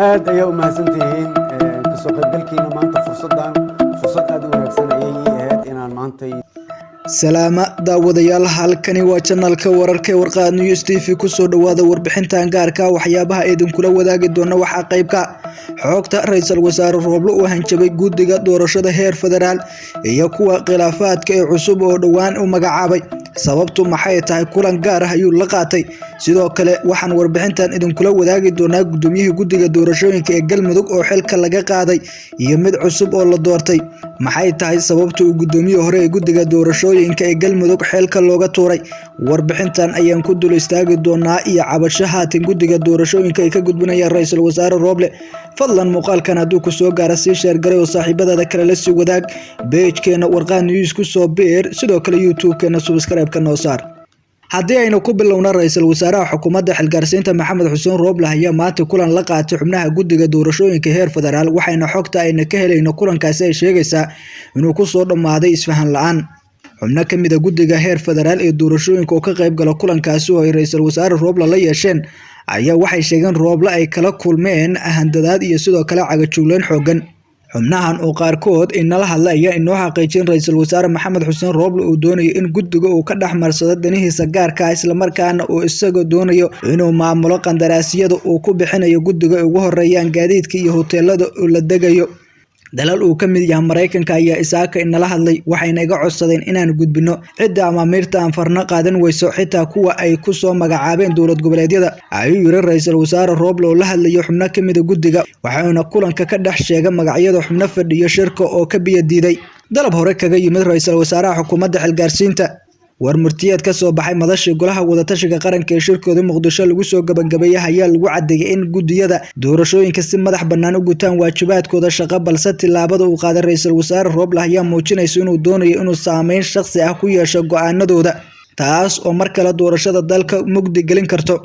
Aad ayaa u mahadsantihiin kasoo qaybgalkiina maanta. Fursaddan fursad aad u wanaagsan ayay ii ahayd inaan maantay. Salaama daawadayaal, halkani waa janalka wararka ee Warqaad News TV. Kusoo dhawaada warbixintan gaarka. Waxyaabaha idinkula wadaagi doona waxaa qaybka xogta ra-iisul wasaare Rooble uu hanjabay guddiga doorashada heer federaal iyo kuwa khilaafaadka ee cusub oo dhowaan u magacaabay. Sababtu maxay tahay? Kulan gaar ah ayuu la qaatay. Sidoo kale waxaan warbixintan idinkula wadaagi doonaa gudoomiyihii guddiga doorashooyinka ee Galmudug oo xilka laga qaaday iyo mid cusub oo la doortay. Maxay tahay sababta uu gudoomiyihii hore ee guddiga doorashooyinka ee Galmudug xilka looga tuuray? Warbixintan ayaan ku dul istaagi doonaa iyo cabasho haatan guddiga doorashooyinka ay ka gudbinayaan ra-iisul wasaare Rooble. Fadlan muuqaalkan hadduu ku soo gaara, sii sheergaray oo saaxiibadaada kale la sii wadaag. Page-keena Warqaad News ku soo biir, sidoo kale YouTube-keena subscribe-ka noo saar. Haddii aynu ku bilowna, ra-iisul wasaaraha xukuumadda xilgaarsiinta Maxamed Xuseen Rooble ayaa maanta kulan la qaatay xubnaha guddiga doorashooyinka heer federaal, waxayna xogta ayna ka helayno kulankaasi ay sheegaysaa inuu kusoo dhammaaday isfahan la-aan. Xubno ka mid a guddiga heer federaal ee doorashooyinka oo ka qayb gala kulankaasi oo ay ra-iisul wasaare Rooble la yeesheen ayaa waxay sheegeen Rooble ay kala kulmeen handadaad iyo sidoo kale cagajuuleyn xoogan. Xubnahan oo qaarkood inala hadla ayaa inoo xaqiijin ra-iisul wasaare Maxamed Xuseen Rooble uu doonayo in guddiga uu ka dhex marsado danihiisa gaarka ah, islamarkaana uu isaga doonayo inuu maamulo qandaraasyada uu ku bixinayo guddiga ay ugu horeeyaan gaadiidka iyo hoteelada uu la degayo. Dalal uu ka mid yahay Maraykanka ayaa isaaka inala hadlay, waxayna iga codsadeen inaan gudbino cidda amaamiirta aan farno qaadan weyso, xitaa kuwa ay ku soo magacaabeen dowlad goboleedyada, ayuu yiri ra-iisul wasaare Rooble oo la hadlayo xubno ka mid a guddiga. Waxauna kulanka ka dhex sheegay magacyada xubno fadhiyo shirka oo ka biyo diiday dalab hore kaga yimid ra-iisul wasaaraha xukuumadda xilgaarsiinta. War murtiyeed ka soo baxay madashii golaha wadatashiga qaranka ee shirkooda Muqdisho lagu soo gabagabeeyay ayaa lagu cadeeyay in guddiyada doorashooyinka si madax bannaan u gutaan waajibaadkooda shaqo, balse tillaabada uu qaaday ra-iisul wasaare Rooble ayaa muujinaysa inuu doonayo inuu saameyn shaqsi ah ku yeesho go-aanadooda, taas oo mar kale doorashada dalka mugdi gelin karto.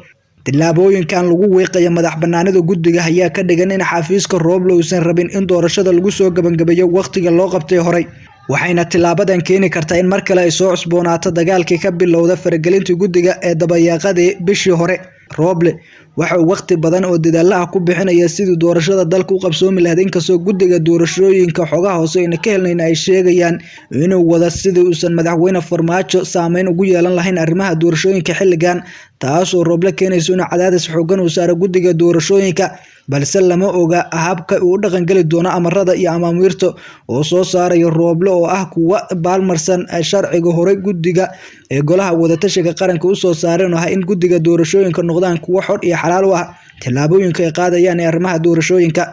Tillaabooyinkan lagu wiiqayo madax bannaanida guddiga ayaa ka dhigan in xafiiska Rooble uusan rabin in doorashada lagu soo gabagabeeyo waqtiga loo qabtay horay, waxayna tilaabadan keeni kartaa in mar kale ay soo cusboonaato dagaalkii ka bilowda faragelinta guddiga ee dabayaaqadii bishii hore. Rooble waxa uu waqti badan oo dadaalaha ku bixinaya sidii doorashada dalka u qabsoomi lahayd, inkastoo guddiga doorashooyinka xogaha hoose ayna ka helnayn ay sheegayaan inuu wada sidii uusan madaxweyne Farmaajo saameyn ugu yeelan lahayn arrimaha doorashooyinka xilligan, taasoo Rooble keenayso inuu cadaadis xoogan uu saaro guddiga doorashooyinka, balse lama oga habka uu u dhaqangeli doono amarada iyo amaamiirta oo soo saarayo Rooble oo ah kuwa baalmarsan sharciga hore guddiga ee golaha wadatashiga qaranka u soo saareen oo ah in guddiga doorashooyinka noqdaan kuwo xor iyo xalaal u ah tillaabooyinka ay qaadayaan ee arrimaha doorashooyinka.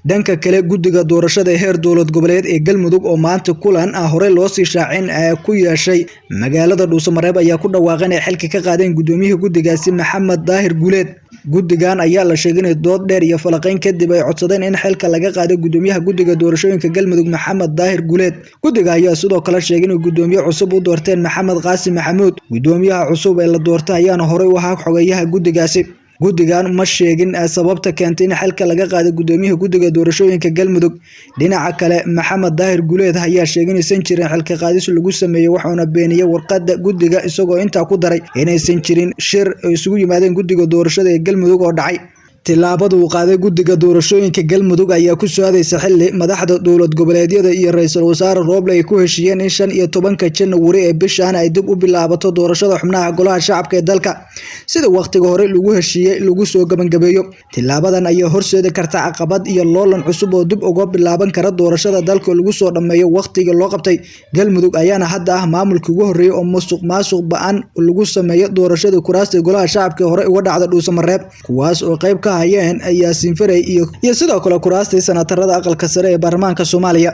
Dhanka kale, guddiga doorashada ee heer dowlad goboleed ee Galmudug oo maanta kulan ah hore loo sii shaacin ku yeeshay magaalada Dhuusamareeb ayaa ku dhawaaqay inay xilka ka qaadeen gudoomiyihii guddigaasi Maxamed Daahir Guuleed. Guddigan ayaa la sheegay inay dood dheer iyo falaqayn kadib ay codsadeen in xilka laga qaaday gudoomiyaha guddiga doorashooyinka Galmudug Maxamed Daahir Guuleed. Guddiga ayaa sidoo kale sheegay inay gudoomiye cusub u doorteen Maxamed Qaasim Maxamuud. Gudoomiyaha cusub ee la doortay ayaana horey u ahaa xogeyaha guddigaasi. Guddigan ma sheegin sababta keentay in xilka laga qaaday gudoomiyaha guddiga doorashooyinka Galmudug. Dhinaca kale, Maxamed Daahir Guuleed ayaa sheegay inaysan jirin xilka qaadis lagu sameeyay, wuxuuna beeniyay warqadda guddiga, isagoo intaa ku daray inaysan jirin shir ay isugu yimaadeen guddiga doorashada ee Galmudug oo dhacay. Tillaabada uu qaaday guddiga doorashooyinka Galmudug ayaa ku soo aadaysa xilli madaxda dowlad goboleedyada iyo ra-iisul wasaare Rooble ay ku heshiiyeen in 15-ka Janawari ee bishan ay dib u bilaabato doorashada xubnaha golaha shacabka ee dalka, sida waqtiga hore lagu heshiiyey lagu soo gabagabeeyo. Tilaabadan ayaa horseedi karta caqabad iyo loolan cusub oo dib uga bilaaban kara doorashada dalka lagu soo dhammeeyo waqtiga loo qabtay. Galmudug ayaana hadda ah maamulkii ugu horreeyay oo musuq maasuq ba'an lagu sameeyo doorashada kuraasta golaha shacabka ee hore uga dhacda Dhuusamareeb, kuwaas oo qayb ka hayeen Yaasiin Farey iyo sidoo kale kuraastii sanatarada aqalka sare ee baarlamaanka Soomaaliya.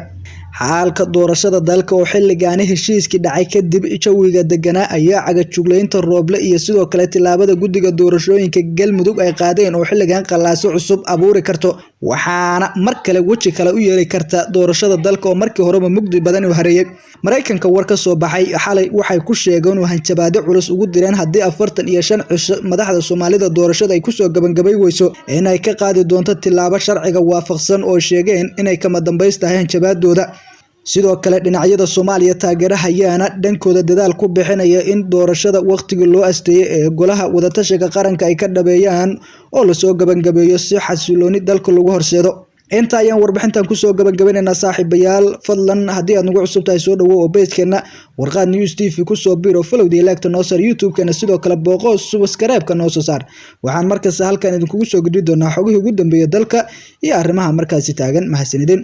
Xaalka doorashada dalka oo xilligaani heshiiskii dhacay kadib jawiga deganaa ayaa cagajugleynta Rooble iyo sidoo kale tillaabada guddiga doorashooyinka Galmudug ay qaadeen oo xilligan qallaaso cusub abuuri karto, waxaana mar kale weji kale u yeeli karta doorashada dalka oo markii horeba mugdi badan u hareeyay. Maraykanka war ka soo baxay xalay waxay ku sheegeen inuu hanjabaado culus ugu direen haddii 45 cisho madaxda Soomaalida doorashada ay kusoo gabagabay weyso inay ka qaadi doonto tillaabo sharciga waafaqsan, oo sheegeen inay kama dambays tahay hanjabaadooda. Sidoo kale dhinacyada Soomaaliya taageerahayaana dhankooda dadaal ku bixinaya in doorashada waqtigii loo asteeyay ee golaha wadatashiga qaranka ay ka dhabeeyaan oo lasoo gabangabeeyo si xasilooni dalka lagu horseedo. Inta ayaan warbixintan kusoo gabagabaynaynaa saaxiibayaal. Fadlan haddii aad nagu cusub tahay soo dhawow oo page-keena Warqaad News TV kusoo biro, follow-da, like-ta noo saar, YouTube-keena sidoo kale booqo, subscribe-ka noo soo saar. Waxaan markasta halkan idinkugu soo gudbi doonaa xogihii ugu dambeeyay dalka iyo arrimaha markaasi taagan. Mahadsanidin.